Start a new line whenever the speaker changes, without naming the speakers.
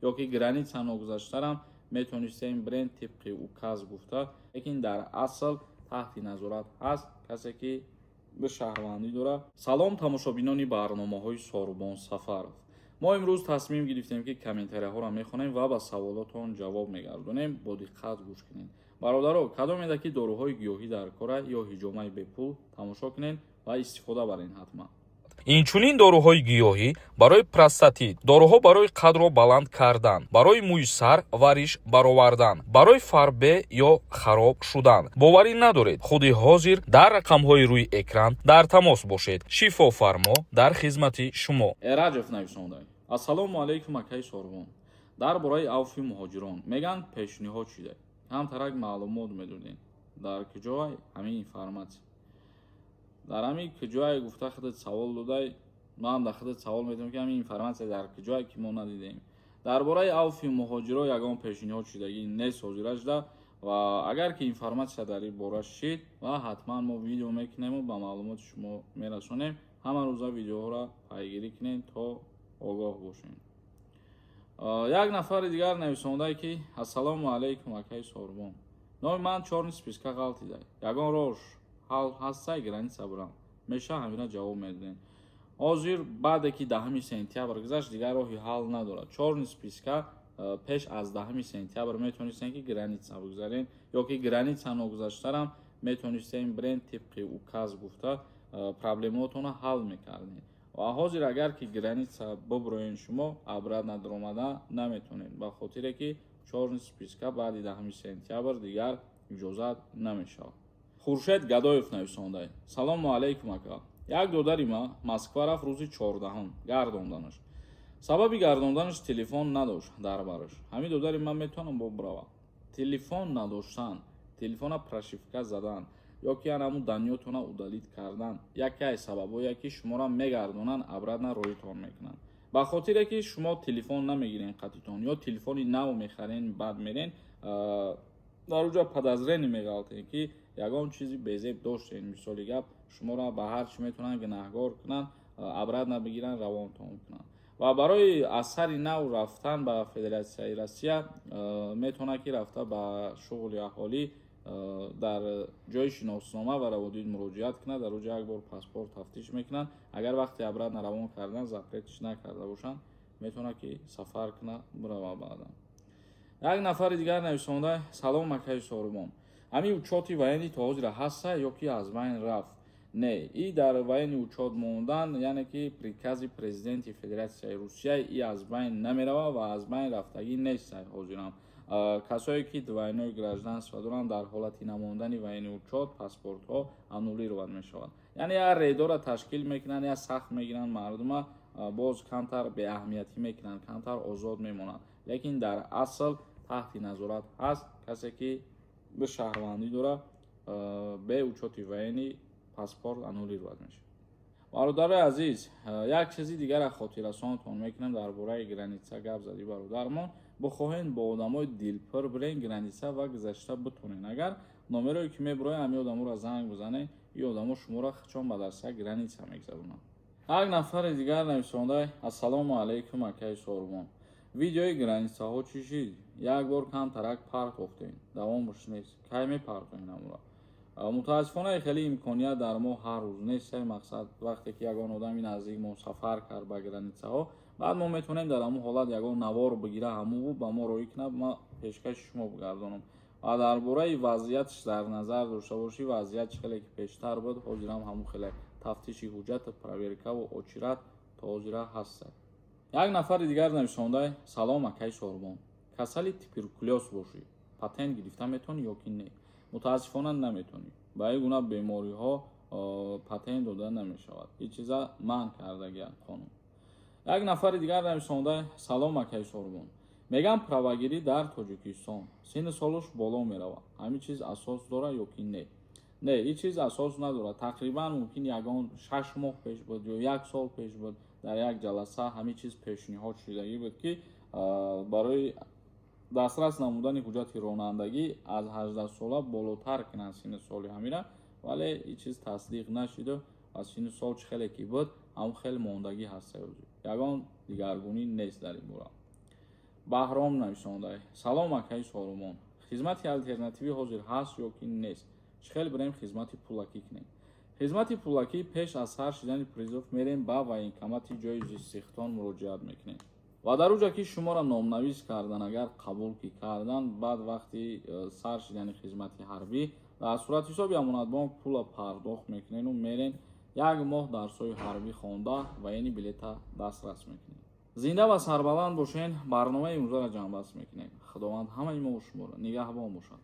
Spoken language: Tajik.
Ё ки граница ногузаштарам метонистем бирен, тибқи указ гуфта. Лекин дар асл таҳти назорат ҳаст касе, ки ба шаҳрвандӣ дорад. Салом, тамошобинони барномаҳои Сорубон Сафаров. Мо имрӯз тасмим гирифтем, ки комментарияҳоро мехонем ва ба саволотон ҷавоб мегардонем. Бо диққат гӯш кунед, бародаро. Кадомеда ки доруҳои гиёҳӣ дар кора ё ҳиҷомаи бепул, тамошо кунед ва истифода барен ҳатман.
Инчунин доруҳои гиёҳӣ барои простатит, доруҳо барои қадро баланд кардан, барои мӯи сар ва риш баровардан, барои фарбе ё хароб шудан. Боварӣ надоред? Худи ҳозир дар рақамҳои рӯи экран дар тамос бошед. Шифофармо дар хизмати шумо.
Эраҷев нависонда: «Ассалому алайкум, акаи Сорбон. Дар бораи авфи муҳоҷирон мегӯянд, пешниҳод шуда, камтарак маълумот медодем. Дар куҷоай ҳамин информатсия?» Дар ҳамин куҷоай гуфта худат савол додай, ман дар худат савол медиҳам, ки ҳамин информатсия дар куҷоай, ки мо надидем. Дар бораи авфи муҳоҷиро ягон пешниҳод шудагӣ нест ҳозира шуда ва агар ки информатсия дар ин бора шид ва ҳатман мо видео мекунему ба маълумоти шумо мерасонем. Ҳама рӯза видеоҳоро пайгирӣ кунед, то огоҳ бошем. Як нафари дигар нависондае, ки: «Ассалому алайкум, акаи Сорбон. Номи ман чёрный списка ғалтида, ягон роҳ ҳал ҳастай, граница бурам меша? Ҳамина ҷавоб медодем.» Ҳозир, баъде ки 10 сентябр гузашт, дигар роҳи ҳал надорад. Чёрный списка пеш аз 10 сентябр метонистем, ки граница бигзарем, ё ки граница ногузаштарам метонистем бирен, тибқи указ гуфта, проблемаотонро ҳал мекардем. Ва ҳозир, агар ки граница буброен, шумо обратно даромада наметонед, ба хотире ки чёрный списка баъди 10 сентябр дигар иҷозат намешавад. Хуршед Гадоев нависонда: «Салому алайкум, ака. Як додари ма Москва рафт, рӯзи 14-ум гардонданаш. Сабаби гардонданаш телефон надошт дар бараш. Ҳамин додари ман метавонам бо бирава?» Телефон надоштан, телефона прошивка задан ё ки ҳамун данные тона удалить кардан яке аз сабабҳое, ки шуморо мегардонанд, обратно роҳитон мекунанд. Ба хотире ки шумо телефон намегирен қатитон ё телефони нав мехарен, баъд мерен, дар уҷа подозрение меғалтем, ки ягон чизи безеб доштен. Мисоли гап, шуморо ба ҳар чӣ метавонанд гунаҳгор кунанд, обратно бигиранд, равонтон кунанд. Ва барои аз сари нав рафтан ба Федератсияи Россия метавонад, ки рафта ба шуғли аҳолӣ дар ҷои шиноснома ва раводид муроҷиат кунад. Дар уҷа як бор паспорт тафтиш мекунанд. Агар вақти обратно равон кардан запрет ш накарда бошанд, метавонад, ки сафар кунад, бирава баъдан. Як нафари дигар нависонда: «Салом, акаи Сорубон. Ҳамин учёти военный то ҳозира ҳаста ё ки аз байн рафт?» Не, и дар военный учёт мондан, яъне ки прикази президенти Федератсияи Русия, и аз байн намерава ва аз байн рафтагӣ нест. Ҳозирам касое, ки двойное гражданство доранд, дар ҳолати намондани военный учёт паспортҳо аннулировать мешавад. Яъне як рейдора ташкил мекунанд, як сахт мегиранд мардума, боз камтар беаҳамиятӣ мекунанд, камтар озод мемонанд. Лекин дар асл таҳти назорат ҳаст касе, ки ба шаҳрвандӣ дорад, бе учёти военный паспорт аннулировать мешавад. Бародарои азиз, як чизи дигара хотиррасонатон мекунам. Дар бораи граница гап задӣ бародармон. Бихоҳен, бо одамои дилпур бирен граница ва гузашта битонен. Агар номерое, ки мебуроед, ҳамин одаморо занг бизанед, ин одамо шуморо хичон ба дарса граница мегзаронанд. Як нафари дигар нависонда: «Ассалому алайкум, акаи Сорбон. Видеои границаҳо чӣ шид? Як бор камтарак партохтем, давомаш нест. Кай мепартоем амура?» Мутаассифона, хеле имконият дар мо ҳар рӯз нест. Саи мақсад, вақте ки ягон одами наздик мо сафар кард ба границаҳо, баъд мо метавонем дар ҳамун ҳолат ягон навор бигира, ҳамун ба мо роҳӣ кунад, ма пешкаши шумо бигардонам. Ва дар бораи вазъиятш дар назар дошта бошӣ, вазъият чӣ хеле ки пештар буд, ҳозирам ҳамун хеле тафтиши ҳуҷҷат, проверка ву очередь то ҳозира ҳаста. Як нафари дигар нависонда: «Салом, акаи Сорбон. Касали туберкулёз бошӣ, патент гирифта метавонӣ ё ки не?» Мутаассифона, наметавонӣ. Ба ин гуна бемориҳо патент дода намешавад, ҳеҷ чиза манъ кардагианд қонун. Як нафари дигар нависонда: «Салом, акаи Сорбон. Мегӯям, правагирӣ дар Тоҷикистон синну солуш боло меравад, ҳамин чиз асос дорад ё ки не?» Не, ҳеҷ чиз асос надорад. Тақрибан мумкин ягон 6 моҳ пеш буд ё як сол пеш буд, дар як ҷаласа ҳамин чиз пешниҳод шудагӣ буд, ки барои дастрас намудани ҳуҷҷати ронандагӣ аз 18 сола болотар кунанд синну соли ҳамира, вале ин чиз тасдиқ нашиду ва синну сол чӣ хеле ки буд, ҳамон хеле мондагӣ ҳаст. Ягон дигаргунӣ нест дар ин бора. Баҳром нависондай: «Салом, акаи Сорумон, хизмати алтернативӣ ҳозир ҳаст ё ки нест? Чӣ хел бирем, хизмати пулакӣ кунем?» Хизмати пулакӣ пеш аз сар шидани призыв мерем, ба военкомати ҷои зистихтон муроҷиат мекунем ва дар уҷа ки шуморо номнавис кардан, агар қабул ки кардан, баъд вақти сар шидани хизмати ҳарбӣ дар сурати ҳисоби Амонатбонк пула пардохт мекунену мерен, як моҳ дарсҳои ҳарбӣ хонда, военный билета дастрас мекунем. Зинда ва сарбаланд бошен. Барномаи имрӯзаро ҷамъбаст мекунем. Худованд ҳамаи мову шуморо нигаҳбон бошад.